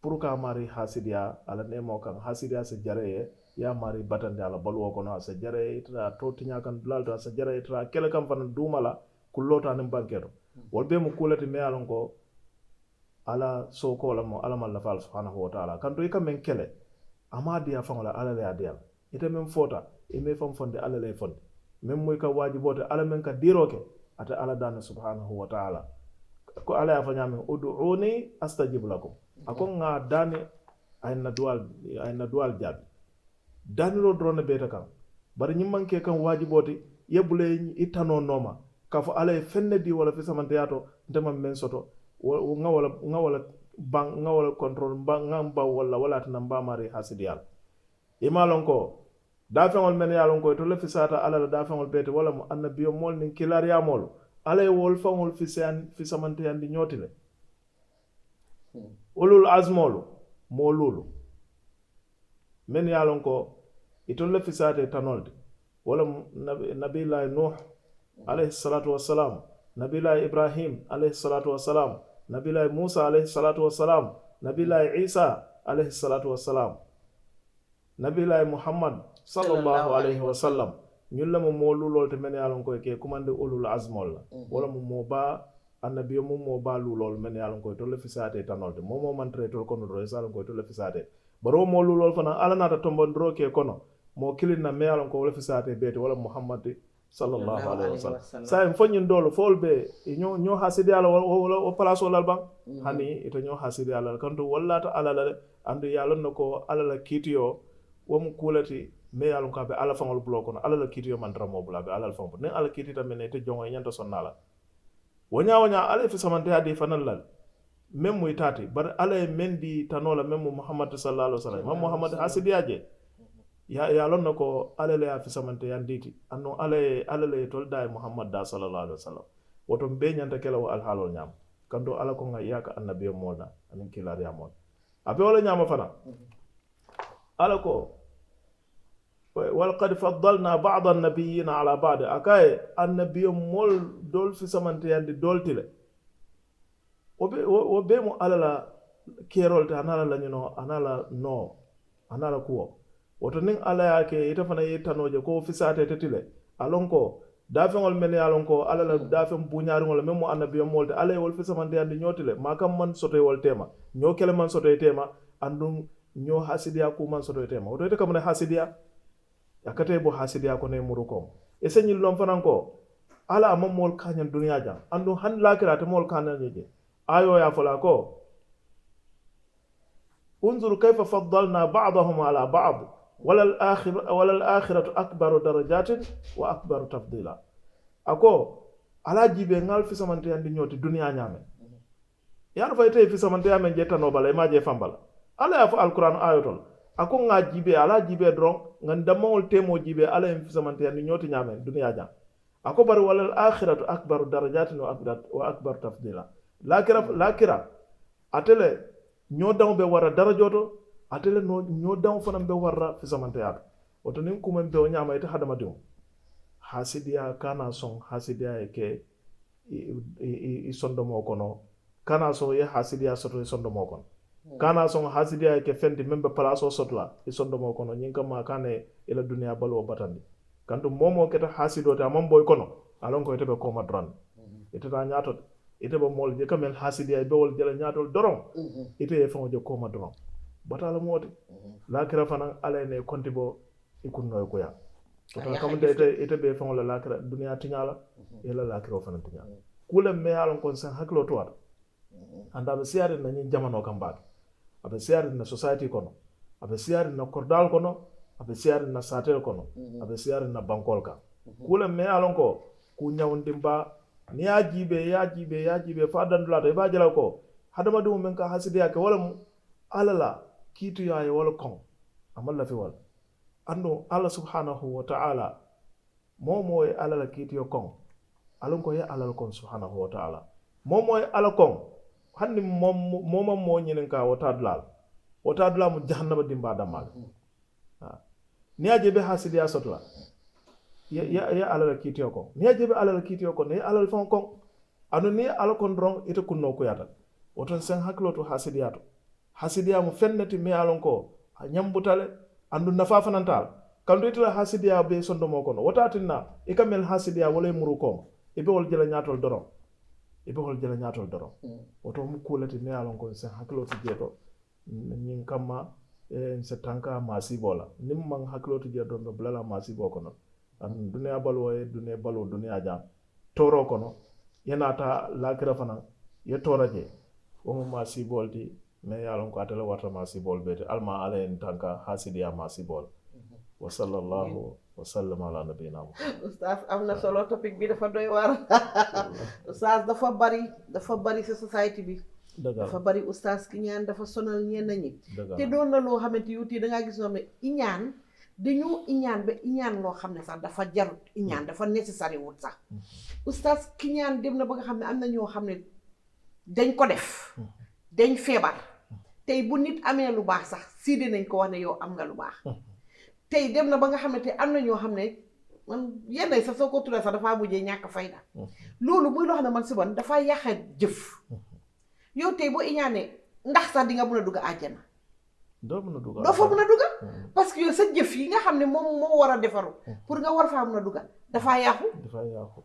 puru ka a maarii haasidiyaa a la neemoo kaŋ, haasidiyaa si jara i ye, i ye a maarii batandi a la baluwo kono, a si jara i ye i tara too tiñaa kaŋ dulaa le to, a si jara i ye i tara a ke le kaŋ fanaŋ duuma la, kulloo taa niŋ bankee to. Wolu bee mu kuu le ti meŋ ye a loŋ ko alla sookoo la moo alla maŋ lafi a la subhanahu wa taala kantu i ka meŋ ke le, a maŋ a dii a faŋo la alla le ye a dii a la. Ite meŋ foota i maŋ i faŋ fondi alla le ye fondi. Meŋ mu i ka waajiboo ti alla meŋ ka diiroo ke, ate alla daani subhanahu wa taala ko alla ye a fo ñaameŋ uduuni astajib lakum. A ko ŋa a daani a ye n na duwaalu a ye n na duwaalu jaabi. Daaniroo doroŋ ne be ite kaŋ. Bari ñiŋ maŋ ke i kaŋ waajiboo ti i ye bula i tanoo nooma ka a fo alla ye feŋ ne dii wo le fisamanteyaa to, nte maŋ meŋ soto. Ŋa wo le baŋ ŋa wo le kontoroo ŋa mbaŋ wo le la wo le ye a tinna mba maarii haasidiyaa la. I maŋ a loŋ ko daafeŋolu mennu ye a loŋ ko itolu le fisaata alla la daafeŋolu bee ti wo le mu annabiyomoolu niŋ kiilaariyaamoolu. Alla ye wolu faŋolu fisamanteyandi ñoo ti le. Ulul azimoolu, moo luulu mennu ye a loŋ ko itolu le fisaata i tanoolu ti, wo le mu nabiyulaahi nuuhu alayhi salaatu wassalaamu, nabiyulaahi ibrahim alayhi salaatu wassalaamu, nabiyulaahi muusa alayhi salaatu wassalaamu, nabiyulaahi iisa alayhi salaatu wassalaamu, nabiyulaahi muhammad sallallahu alayhi wasallam. Ñolu le mu moo luuloolu ti mennu ye a loŋ ko i ka i kumandi ulul azimoolu la. Wo le mu moo baa annabiyo mu moo baa luuloolu mennu ye a loŋ ko itolu le fisaata i tanoolu ti moo moo maŋ tara itolu kono doroŋ i si a loŋ ko itolu le fisaata i ti. Bari wo moo luuloolu fanaa alla naata tombondiroo ke i kono moo kiliŋ na meŋ ye a loŋ ko wo le fisaata i bee ti wo le mu muhammad ti. Sallallahu alayhi wa sallam. Saayiŋ fo ñiŋ doolu fo wolu be i ñoo ñoo hasidiyaa la wo wo palaasoo la le baŋ. Hani ite ñoo hasidiyaa la le kantu wolu laata alla la le. Andu ye a loŋ ne ko alla la kiitiyo wo mu kuu le ti. Mee ye a loŋ ko a be alla faŋolu buloo kono alla la kiitiyo maŋ tara moo bula a be alla la faŋo bulu niŋ alla kiitiita meŋ ne ite joŋo i ñanta sonnaa la. Wo ñaa wo ñaa alla ye fisamanteyaa dii fanaŋ la le. Meŋ mu i taa ti bari alla ye meŋ dii tanoo la meŋ mu muhammadu sallallahu alayhi wa sallam i maŋ muhammadu hasidiyaa je. Ye a loŋ ne ko alla le ye a fisamanteyandi ti aduŋ alla ye alla le ye tolu daa ye muhammadu daa sallallahu alayhi wa sallam. Wo to mbe ñanta ke la wo alihaaloo ñaama. Kanto alla ko ŋa i ye a ka annabiyo moolu la aniŋ kiilaariyaa moolu. A be wo le ñaama fanaŋ. Alla ko, walakad faddalna baada annabiyina ala baadi a ka ye annabiyo moolu doolu fisamanteyandi doolu ti le. Wo bee mu alla la keeroo le ti a naa la lañinoo a naa la noo a naa la kuwo. Wo to niŋ alla ye a ke ite fanaŋ ye i tanoo je ko wo fisaata ite ti le. A loŋ ko daafeŋolu mennu ye a loŋ ko alla la daafeŋ buuñaariŋolu meŋ mu annabiyo moolu ti alla ye wolu fisamanteyandi ñoo ti le maakaŋ maŋ soto ye wolu teema. Ñoo kele maŋ soto ye teema. Aduŋ ñoo hasidiyaa kuu maŋ soto ye teema wo to ite ka mu ne hasidiyaa. A ka te i bo hasidiyaa kono i muru koŋ. I se ñiŋ loŋ fanaŋ ko alla a maŋ moolu kaañaŋ duniyaa jaŋ aduŋ hani laakiraa ate moolu kaañaŋ je. Aayoo ye a fo la ko, unzur kayfa faddalna baadahum ala baad, wala al akhiratu akbaru darajatin wa akbaru tafdila. A ko, alaa jiibee ŋa ali fisamanteyandi ñoo ti duniyaa ñaameŋ. Ye a loŋ fo ite ye fisamanteyaa meŋ je tanoo bala i maŋ a je faŋ bala. Alla ye a fo alkuraani aayoo to le. A ko ŋa a jiibee alaa jiibee doroŋ ŋa n dammaŋolu teemoo jiibee alla ye n fisamanteyandi ñoo ti ñaameŋ duniyaa jaŋ. A ko bari wala al akhiratu akbaru darajatin wa akbaru tafdila. Laakira laakira ate le ñoo daŋo be warra darajoo to. Ate le ñoo daŋo fanaŋ be warra fisamanteyaa to. Wo to niŋ kumeŋ be wo ñaama ite hadamadiŋo hasidiyaa ka a naa soŋ hasidiyaa ye ke i sondomoo kono. Ka a naa soŋ i ye hasidiyaa soto i sondomoo kono. Ka a naa soŋ hasidiyaa ye ke feŋ ti meŋ be palaasoo soto la i sondomoo kono ñiŋ kamma a ka a naa i la duniyaa baluwo batandi. Kantu moo moo keta hasidoo ti a maŋ bo i kono a loŋ ko ite be kooma doroŋ ne. Ite taa ñaato le ite be moolu je i ka meŋ hasidiyaa i be wolu je la ñaato le doroŋ. Ite ye i faŋo je kooma doroŋ. Bataala moo ti laakira fanaŋ alla ye ne i konti bo i kunnoo ye kuyaa. Wo to kamunta ite be i faŋo la laakira duniyaa tiñaa la i ye la laakiroo fanaŋ tiñaa. Kuu le mee ye a loŋ ko nseŋ hakiloo tuwaata. Anduŋ a be siyaariŋ na ñiŋ jamanoo kaŋ baake. A be siyaariŋ na sosayiti kono. A be siyaariŋ na koridaalu kono. A be siyaariŋ na saatelu kono. A be siyaariŋ na bankoolu kaŋ. Kuu le mee ye a loŋ ko kuu ñawundiŋ baa. Niŋ i ye a jiibee i ye a jiibee i ye a jiibee fo a dandulaa to i be a je la ko hadamadiŋo meŋ ka hasidiyaa ke wo le mu alla la kiitiyaa ye wo le koŋ. A maŋ lafi wo le. Aduŋ alla subhanahu wa taala moo moo ye alla la kiitiyo koŋ. Aluŋ ko ye alla le koŋ subhanahu wa taala. Moo moo ye alla koŋ. Hani moo maŋ moo ñininkaa wo taa dulaa la. Wo taa dulaa mu jahannama dimbaa dammaa le. Niŋ ye a je i be hasidiyaa soto la i ye alla la kiitiyo koŋ niŋ ye a je i be alla la kiitiyo koŋ i ye alla la faŋo koŋ. Aduŋ niŋ i ye alla koŋ doroŋ ite kunnoo kuyaata le. Wo to nseŋ hakiloo to hasidiyaa to. Hasidiyaa mu feŋ ne ti meŋ ye a loŋ ko a ñambuta le. Aduŋ nafaa fanaŋ taa la. Kantu ite la hasidiyaa be i sondomoo kono wo taa tinna i ka meŋ hasidiyaa wo le i muruu kooma. I be wo le je la ñaatoo le doroŋ. I be wo le je la ñaatoo le doroŋ. Wo to mu kuu le ti meŋ ye a loŋ ko nseŋ hakiloo ti jee to. Ñiŋ kamma nse tanka maasiiboo la niŋ maŋ hakiloo ti jee to mbe bula la maasiiboo kono. Aduŋ duniyaa baluwo ye duniyaa baluwo duniyaa jaŋ tooroo kono. I ye naata laakira fanaŋ i ye toora jee. Wo mu maasiiboo le ti meŋ ye a loŋ ko ate le warata maasiiboo le bee ti ali maŋ alla ye n tanka hasidiyaa maasiiboo la. Wa sallallahu wa sallam ala nabiyina muhammad. Ustaas am na solo topic bi dafa doy waar. Ustaas dafa bari dafa bari si society bi. Dafa bari ustaas ki ñaan dafa sonal ñenn ñi. Te doon na loo xamante yu ti da ngaa gis ñoo xam ne iñaan dañoo iñaan ba iñaan loo xam ne sax dafa jarut iñaan dafa nécessaire wut sax. Ustaas ki ñaan dem na ba nga xam ne am na ñoo xam ne dañ ko def. Dañ feebar. Tey bu nit amee lu baax sax siide nañ ko wax ne yow am nga lu baax. Tey dem na ba nga xam ne te am na ñoo xam ne man yenn sax soo ko tuddee sax dafaa mujjee ñàkk fayda. Loolu muy loo xam ne man si man dafaa yàq jëf. Yow tey boo iñaanee ndax sax di nga mun a dugg àjjana? Doo mun a dugg doo fa mun a dugg. Parce que yow sa jëf yi nga xam ne moom moo war a defaru pour nga war faa mun a dugg dafaa yàqu. Dafaa yàqu.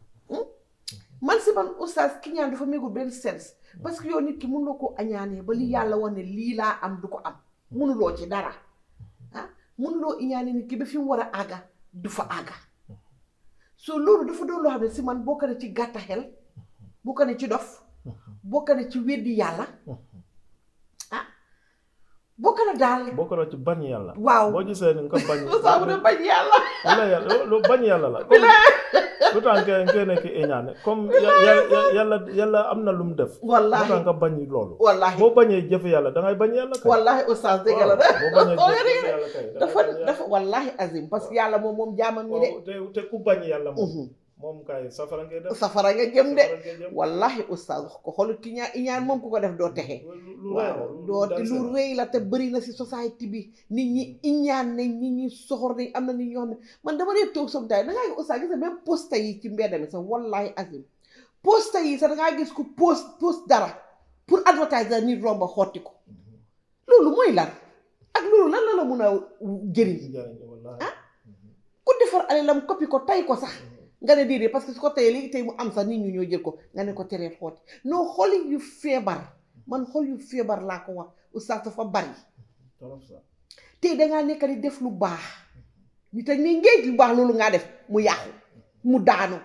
Man si man oustaz ki ñaan dafa méegul benn sens. Parce que yow nit ki mënuloo koo añaanee ba li yàlla wax ne lii laa am du ko am. Mënuloo ci dara. Ah, mënuloo iñaane nit ki ba fi mu war a àgga du fa àgga. So loolu dafa doon loo xam ne si man bokk na ci gàtta xel, bokk na ci dof, bokk na ci weddi yàlla. Ah, bokk na daal. Bokk na ci bañ yàlla. Waaw. Boo gisee ni nga bañ. Saabu de bañ yàlla. Wala yàlla loo bañ yàlla la. Comme lu tax nga nga nekk iñaane comme yàlla yàlla am na lu mu def. Wallaahi. Lu tax nga bañ loolu. Wallaahi. Boo bañee jëf yàlla da ngay bañ yàlla kay. Wallaahi oustaz dëgg la de. Boo bañee jëf yàlla kay da ngay bañ yàlla. Dafa dafa wallaahi azim parce que yàlla moom moom jaamam ñi de. Te te ku bañ yàlla moom. Moom kay safara ngay def. Safara nga jëm de. Wallaahi oustaz wax ko xolu ki ñaan iñaan moom ku ko def doo texe. Waaw doo te lu rëy la te bëri na si société bi. Nit ñi iñaan nañ nit ñi soxor nañ am na nit ñoo xam ne man dama dee toog sometimes da ngaa gis oustaz gis nga même poste yi ci mbedd mi sax wallaahi azim. Poste yi sax da ngaa gis ku post post dara pour advertise la nit romba xotti ko. Loolu mooy lan ak loolu lan la la mun a jëriñ? Ah, ku defar alalam copie ko tey ko sax nga ne déedéet parce que su ko teyee léegi tey mu am sax nit ñu ñoo jël ko nga ne ko teree xooti. Non xol yu feebar, man xol yu feebar laa ko wax oustaz dafa bari. Tey dangaa nekk di def lu baax nit ak ni ngéej lu baax loolu ngaa def mu yàqu, mu daanu.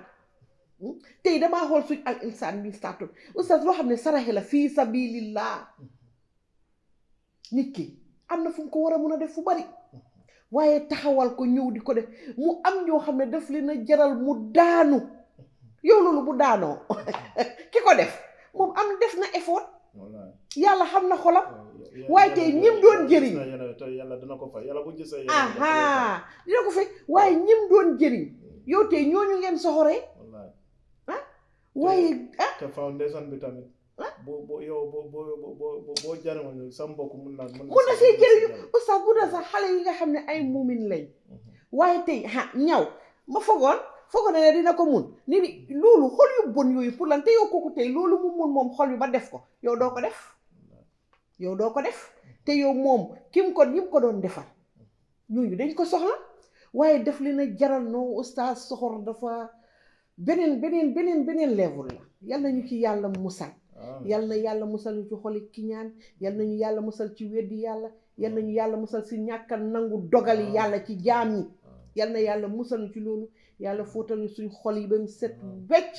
Tey damaa xool suñ al insaan bi staatu oustaz loo xam ne saraxe la fii sabilillah. Nit ki am na fu mu ko war a mun a def fu bari waaye taxawal ko ñëw di ko def mu am ñoo xam ne daf leen a jaral mu daanu. Yow loolu bu daanoo ki ko def moom am def na effort. Yàlla xam na xolam. Waaye tey ñim doon jëriñ aha dina ko fay. Waaye ñim doon jëriñ yow tey ñooñu ngeen soxoree. Ah, waaye ah, boo boo yow boo boo boo boo boo jariñoo sa mbokk mun na mun na mun na see jëriñu. Oustaz bu dee sax xale yi nga xam ne ay muumin lañ. Waaye tey ah ñaw ma fogoon fogoon na ne dina ko mun ni ni loolu xol yu bon yooyu pour lan te yow kooku tey loolu mu mun moom xol yu ba def ko yow doo ko def. Yow doo ko def te yow moom ki mu ko ñi mu ko doon defal ñooñu dañ ko soxla. Waaye daf leen a jaral noo oustaz soxor dafa beneen beneen beneen beneen level la. Yal nañu ci yàlla musal. Yal na yàlla musal ñu ci xoli kiñaan. Yal nañu yàlla musal ci weddi yàlla. Yal nañu yàlla musal si ñàkk a nangu dogali yàlla ci jaam yi. Yal na yàlla musal ñu ci loolu. Yàlla fóotal ñu suñ xol yi ba mu set wecc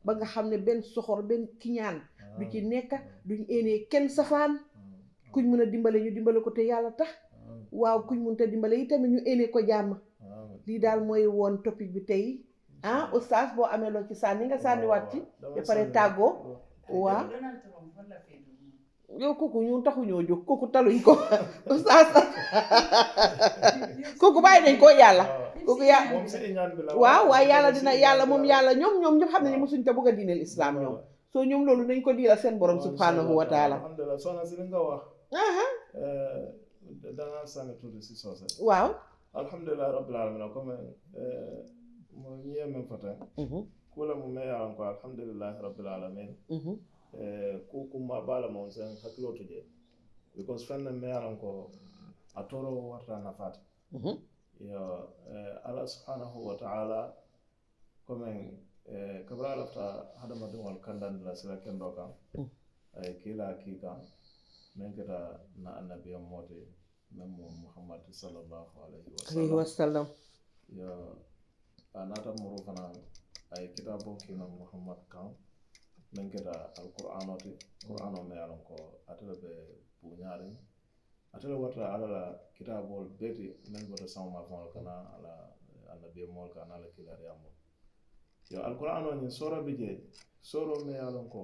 ba nga xam ne benn soxor benn kiñaan du ci nekk. Duñ éenee kenn safaan. Kuñ mën a dimbale ñu dimbale ko te yàlla tax. Waaw kuñ mënta dimbale yi tamit ñu éenee ko jàmm. Lii daal mooy woon topic bi tey. Ah oustaz boo amee loo ci sànni nga sànniwaat ci ba pare tàggoo. Waaw. Yow kooku ñun taxu ñoo jóg kooku taluñ ko oustaz. Kooku bàyyi nañ ko yàlla. Kooku yà waaw waaye yàlla dina yàlla moom yàlla ñoom ñoom ñëpp xam nañu mosuñ te bëgg a diineel islam ñoom. So ñoom loolu nañ ko diila seen borom subhanahu wa taala. Alhamdulillah soxna si li nga wax. Aha. Danga sànni tuuti si soose. Waaw. Alhamdulillah rabbil alamin comme mo ñiye men fota. Kula mu me yalan ko alhamdulillah rabbil alamin. Ku kuma bala mo sen hakilo tuje. Because fenne me yalan ko a toro warta nafata. Yo Allah subhanahu wa ta'ala. Komin kabira a lafita hadamadiŋolu kandandi la sila kendoo kaŋ. A ye kiilaa kii kaŋ meŋ keta na annabiya moo ti meŋ mu muhammad sallallahu alayhi wasallam. Yo a naata muru fanaŋ a ye kitaaboo kii naŋ muhammad kaŋ meŋ keta alkuraanoo ti. Kuraanoo meŋ ye a loŋ ko ate le be buuñaariŋ. Ate le warata alla la kitaaboolu bee ti mennu bota saŋo maafaŋolu kana alla annabiyemoolu kana alla kiilaariyamoolu. Yo alkuraanoo ñiŋ sooroo bi jee sooroo me ye a loŋ ko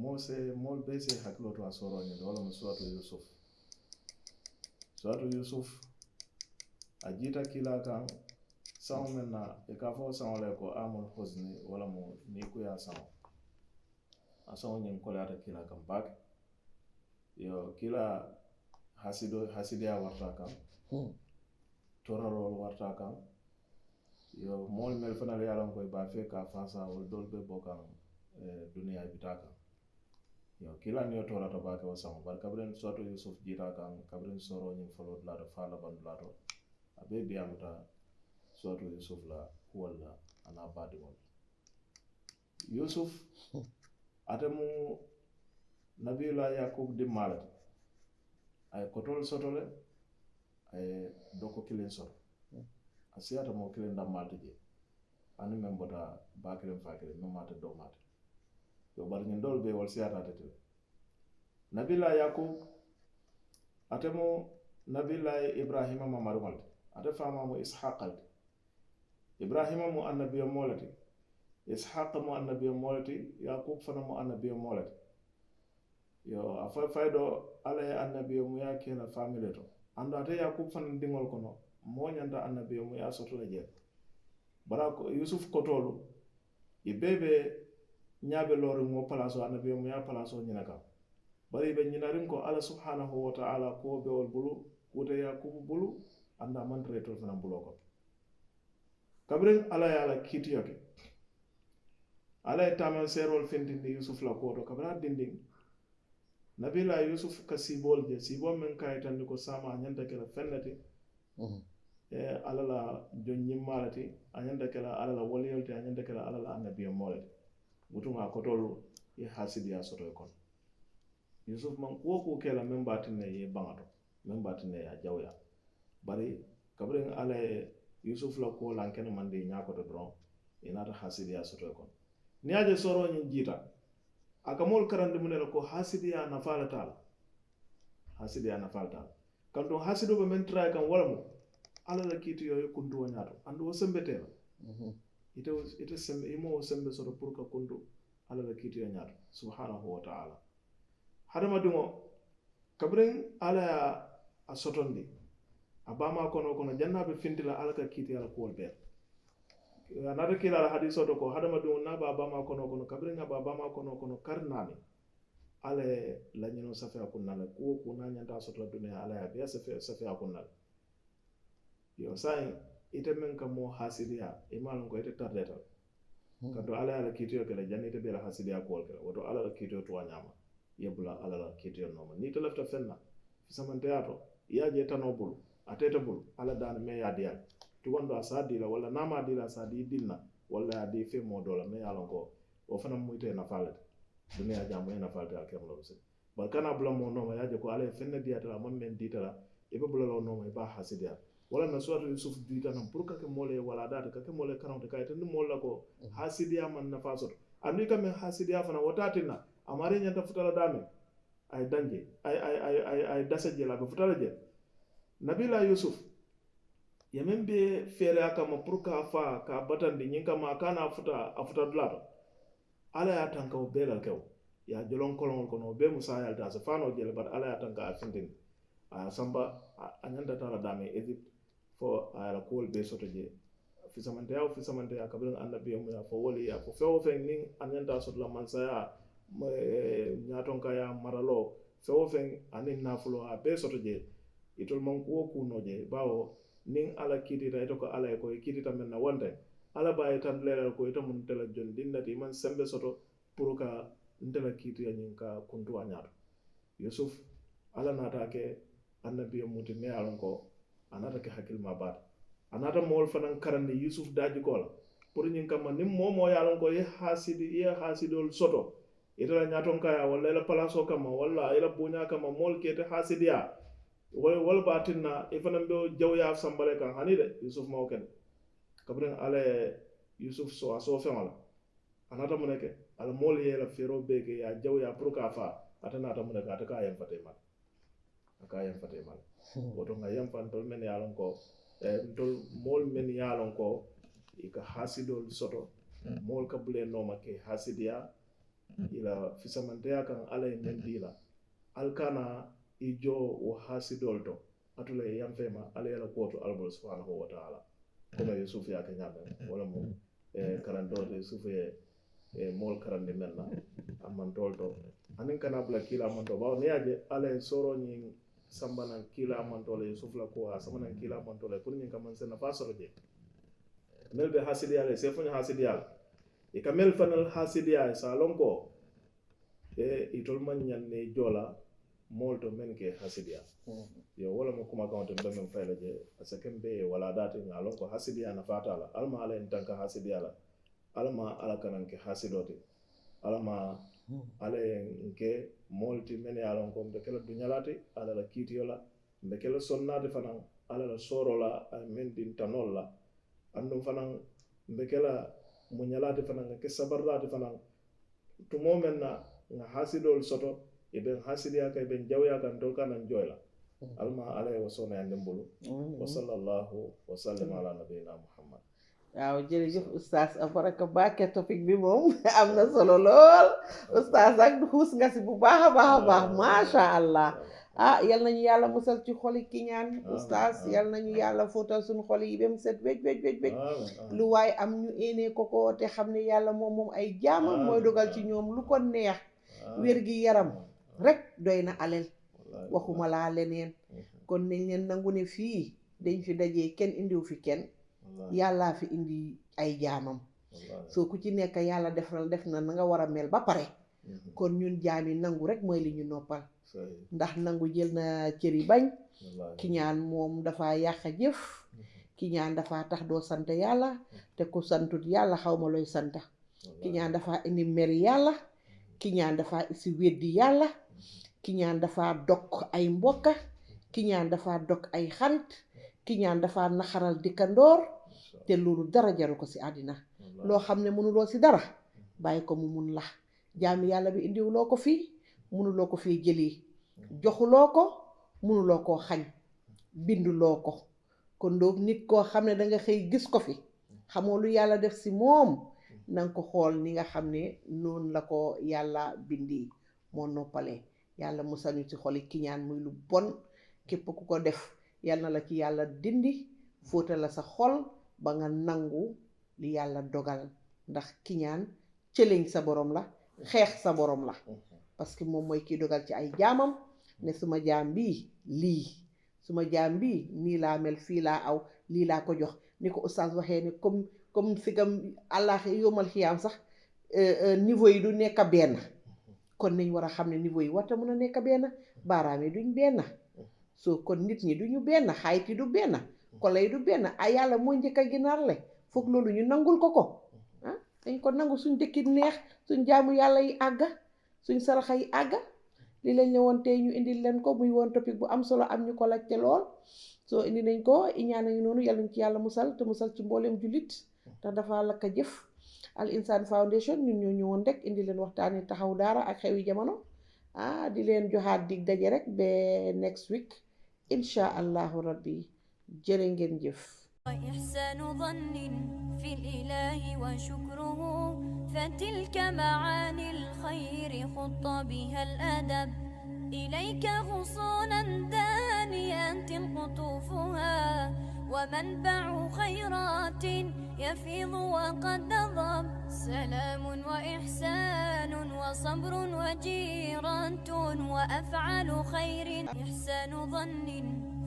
moo se moolu bee se hakiloo to a sooroo ñiŋ to wo le mu suratu yusuf. Suratu yusuf a jiita kiilaa kaŋ saŋo meŋ na i ka a fo saŋo le ko amul husni wo le mu niikuyaa saŋo. A saŋo ñiŋ koleyaata kiilaa kaŋ baake. Yo kiilaa hasido hasidiyaa warata a kaŋ. Toraloolu warata a kaŋ. Yo moolu melu fanaŋ ye a loŋ ko i be a fee ka a faasaa wolu doolu be bo kaŋ. Duniyaa i bi taa kaŋ. Yo kiilaa niyo toorata baake wo saŋo bari kabiriŋ soto yusuf jiita a kaŋ kabiriŋ sooroo ñiŋ foloo dulaa to faa labandulaa to. A bee diyaamuta soto yusuf la kuwolu la a naa baadiŋolu. Yusuf ate mu nabiyullah yakub dimmaa le ti. A ye kotoolu soto le. A ye doko kiliŋ soto. A siyaata moo kiliŋ dammaa le ti jee. aniŋ meŋ bota baakiriŋ faakiriŋ meŋ maata doo maata. Yo bari ñiŋ doolu bee wolu siyaata ate ti le. Nabiilaa yakubu, ate mu nabiilaa ibrahima mamariŋo le ti. Ate faamaa mu isihaka le ti. Ibrahima mu annabiyomoo le ti. Isihaka mu annabiyomoo le ti. Yakubu fanaŋ mu annabiyomoo le ti. Yo a fo fayi doo, alla ye annabiyomuyaa ke la faamilee to. Anduŋ ate yakubu fanaŋ diŋolu kono, moo ñanta annabiyomuyaa soto la jee. Bari a ko yusufu kotoolu, i bee be ñaa be looriŋ wo palaasoo annabiyomuyaa palaasoo ñina kaŋ. Bari i be ñinariŋ ko alla subhanahu wa taala kuwo be wolu bulu, kuuta yakubu bulu, anduŋ a maŋ tara itolu fanaŋ buloo kono. Kabiriŋ alla ye a la kiitiyo ke, alla ye taamanseeroolu fintindi yusufu la kuwo to kabiriŋ a dindiŋ. Nabiilaa yusufu ka siiboolu je siiboo meŋ ka a yitandi ko saamaa a ñanta ke la feŋ ne ti. Alla la joŋ ñimmaa le ti. A ñanta ke la alla la waliyo le ti a ñanta ke la alla la annabiyomoo le ti. Wutuŋ a kotoolu ye haasidiyaa soto i kono. Yusufu maŋ kuwo kuu ke la meŋ be a tinna i ye baŋa to, meŋ be a tinna i ye a jawuyaa. Bari kabiriŋ alla ye yusufu la kuwo laŋ kene maŋ di i ñaa koto doroŋ, i naata haasidiyaa soto i kono. Niŋ i ye a je sooroo ñiŋ jiita, a ka moolu karandi muŋ ne la ko haasidiyaa nafaa le te a la. Haasidiyaa nafaa le te a la. Kantuŋ haasidoo be meŋ tara i kaŋ wo le mu alla la kiitiyo ye kuntu wo ñaato anduŋ wo sembetee la. Ite ite sembe i maŋ wo sembe soto puru ka kuntu alla la kiitiyo ñaato subhanahu wa taala. Hadamadiŋo, kabiriŋ alla ye a sotondi a baamaa konoo kono janniŋ a be finti la alla ka kiitiyaa la kuwolu bee la. A naata kiilaa la hadiisoo to ko hadamadiŋo niŋ a be a baamaa konoo kono kabiriŋ a be a baamaa konoo kono kari naani, alla ye lañinoo safeyaa kuŋ na le kuwo kuu niŋ a ñanta a soto la duniyaa alla ye a bee safeyaa kuŋ na le. Yo saayiŋ, ite meŋ ka moo haasidiyaa i maŋ a loŋ ko ite tarideeta le. Kaatu alla ye a la kiitiyo ke le janniŋ ite be i la haasidiyaa kuwo le ke le wo to alla la kiitiyo tu a ñaama. I ye bula alla la kiitiyo nooma niŋ ite lafita feŋ na fisamanteyaa to, i ye a je i tanoo bulu, ate ite bulu alla daani meŋ ye a dii a la. Tugandoo a si a dii la walla niŋ a maŋ a dii la a si a dii i dinna, walla a ye a dii i fee moo doo la meŋ ye a loŋ ko wo fanaŋ mu ite ye nafaa le ti. Duniyaa jaamu ye nafaa le ti a kemuloo be se. Bari kana a bula moo nooma i ye a je ko alla ye feŋ ne dii ate la a maŋ meŋ dii ite la. I be bula la wo nooma i be a haasidiyaa la. Wo le na suwatu yusufu diita naŋ puru ka ke moo le ye walaa daati ka ke moo le ye karaŋo ti ka a yitandi moolu la ko haasidiyaa maŋ nafaa soto. Aduŋ i ka meŋ haasidiyaa fanaŋ wo te a tinna a maarii ñanta futa la daameŋ. A ye daŋ jee a ye a ye a ye a ye dasa jee le a be futa la jee. Nabiilaa yusufu, i ye meŋ bee feere a kamma puru ka a faa ka a batandi ñiŋ kamma a ka a naa futa a futa dulaa to. Alla ye a tanka wo bee la le kewo, i ye a joloŋ koloŋolu kono wo bee mu saayaa le ti a si faa noo jee le bari alla ye a tanka a ye a fintindi. A ye a samba a ñanta taa la daameŋ egipiti fo a ye a la kuwolu bee soto jee. Fisamanteyaa wo fisamanteyaa kabiriŋ annabiyomuyaa fo wo le ye a fo feŋ wo feŋ niŋ a ñanta a soto la mansayaa, ñaatonkayaa maraloo, feŋ wo feŋ aniŋ naafuloo a ye a bee soto jee. Itolu maŋ kuwo kuu noo jee baawo niŋ alla kiitiita ite ko alla ye ko i kiitiita meŋ na wo nte, alla be a yitandi la i la le ko ite mu nte la jondiŋ ne ti i maŋ sembe soto puru ka nte la kiitiya ñiŋ ka kuntu a ñaato. Yusufu, alla naata a ke annabiyomu ti meŋ ye a loŋ ko a naata ke hakilimaa baa ti. A naata moolu fanaŋ karandi yusufu daajikoo la puru ñiŋ kamma niŋ moo moo ye a loŋ ko i ye haasidi i ye haasidoolu soto, ite la ñaatonkayaa walla i la palaasoo kamma walla i la buuñaa kamma moolu ka ite haasidiyaa. Wo le be a tinna i fanaŋ be jawuyaa samba le kaŋ hani de yusufu maŋ wo ke de. Kabiriŋ alla ye yusufu soo a soo feŋo la, a naata muŋ ne ke? A la moolu ye i la feeroo bee ke i ye a jawuyaa puru ka a faa. Ate naata muŋ ne ke ate ka a yemfata i ma le. A ka a yemfata i ma le. Wo to ŋà yemfa ntolu mennu ye a loŋ ko ntolu moolu mennu ye a loŋ ko i ka haasidoolu soto, moolu ka bula i nooma ka i haasidiyaa i la fisamanteyaa kaŋ alla ye meŋ dii la. Ali kana i joo wo haasidoolu to. Ate le ye yamfee ma alla ye la kuwo to alla bulu subhanahu wa taala. Kono yusufu ye a ke ñaameŋ wo le mu karantoo to yusufu ye moolu karandi meŋ na a mantoolu to. Aniŋ kana bula kiilaa mantoo baawo niŋ ye a je alla ye sooroo ñiŋ samba naŋ kiilaa mantoo le yusufu la kuwo a samba naŋ kiilaa mantoo le puru ñiŋ ka mansa nafaa soto jee. Melu be haasidiyaa la i seefuñu haasidiyaa la i ka melu fanal haasidiyaa i se a loŋ ko itolu maŋ ñaŋ ne joo la moolu to mennu ka i haasidiyaa. Iyoo wo le mu kumakaŋo ti mbe meŋ fayi la jee a si ke mbe ye walaa daati ŋà a loŋ ko haasidiyaa nafaa te a la. Alla maŋ alla ye ntanka haasidiyaa la. Alla maŋ alla kana nke haasidoo ti. Alla maŋ alla ye nke moolu ti mennu ye a loŋ ko mbe ke la duñalaa ti alla la kiitiyo la. Mbe ke la sonnaa ti fanaŋ alla la sooroo la a ye meŋ dii ntanoo la. Aduŋ fanaŋ Mbe ke la muñalaati fanaŋ ŋa ke sabarlaati fanaŋ. Tumoo meŋ na ŋa haasidoolu soto i be n haasidiyaa kaŋ i be n jawuyaa kaŋ ntolu ka naŋ joyi la. Almaa alla ye wo soona yandi n bulu. Wa sallallahu wa sallam ala nabiyina muhammad. Waaw, jërëjëf oustaz, a baraka baake. Topic bi moom am na solo lool. Oustaz, ak xuus nga si bu baax a baax a baax. Macha allah. Ah, yal nañu yàlla musal ci xoli kiñaan. Oustaz, yal nañu yàlla fóotal suñu xol yi ba mu set wecc wecc wecc wecc. Lu waay am ñu éenee ko ko te xam ne yàlla moom moom ay jaamam mooy dogal ci ñoom lu ko neex. Wér gi yaram rek doy na alal. Waxuma laa leneen. Kon nañ leen nangu ne fii dañ fi dajee, kenn indiw fi kenn. Yàllaa fi indi ay jaamam. Soo ku ci nekk yàlla def na def na na nga war a mel ba pare. Kon ñun jaam yi nangu rek mooy li ñu noppal. Ndax nangu jël na cër yi bañ. Kiñaan moom dafa yàq jëf. Kiñaan dafa tax doo sant yàlla. Te ku santut yàlla xaw ma looy sant. Kiñaan dafa indi mer yàlla. Kiñaan dafa isi weddi yàlla. Kiñaan dafa dog ay mbokka. Kiñaan dafa dog ay xarit. Kiñaan dafa naxaral dikkandoor. Te loolu dara jaru ko si àddina. Loo xam ne mënuloo si dara, bàyyi ko mu mun la. Jaami yàlla bi indiwuloo ko fii, mënuloo ko fii jëli. Joxuloo ko, mënuloo koo xañ. Binduloo ko. Kon doog nit koo xam ne danga xëy gis ko fi, xamoo lu yàlla def si moom. Nanga ko xool ni nga xam ne noonu la ko yàlla bindi. Moo noppale. Yàlla musal ñu ci xoli kiñaan, muy lu bon. Képp ku ko def, yal na la ci yàlla dindi, fóotal la sa xol ba nga nangu li yàlla dogal. Ndax kiñaan cëleñ sa borom la, xeex sa borom la. Parce que moom mooy kiy dogal ci ay jaamam ne suma jaam bii lii, suma jaam bii nii laa mel, fii laa aw, lii laa ko jox. Ni ko oustaz waxee ne comme comme fi gam àllaaxi yowmal xiyaam sax, niveau yi du nekk benn. Kon nañ war a xam ne niveau yi warta mën a nekk benn. Baaraam yi duñ benn. So kon nit ñi duñu benn, xayit yi du benn, kola yi du benn. A yàlla moo njëkk a ginaarle. Foog loolu ñu nangul ko ko. Ah, dañ ko nangu, suñ dëkki neex, suñ jaamu yàlla yi àgga, suñ saraxa yi àgga. Li lañ ne woon tey ñu indil leen ko, muy woon topic bu am solo, am ñu ko laajte lool. So indi nañ ko. Iñaan a ngi noonu, yàlla nañ ci yàlla musal te musal ci mbooleem jullit. Ndax dafa lakk jëf. Al Insaan Foundation, ñun ñoo ñëwoon rek indi leen waxtaani taxaw daara ak xewi jamono. Ah, di leen joxaat dig daje rek ba next week, incha allahu rabbi. Jërë ngeen jëf. وإحسان ظن في الإله وشكره، فتلك معاني الخير خط بها الأدب. إليك غصونا دانية قطوفها، ومنبع خيرات يفيض وقد نضب. سلام وإحسان وصبر وجيرة وأفعال خير. إحسان ظن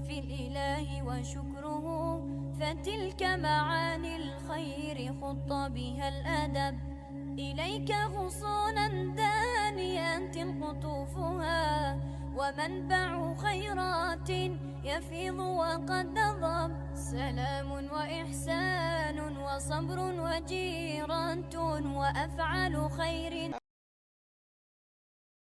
في الإله وشكره، فتلك معاني الخير خط بها الأدب. إليك غصونا دانية قطوفها، ومنبع خيرات يفيض وقد نضب. سلام وإحسان وصبر وجيرة وأفعال خير.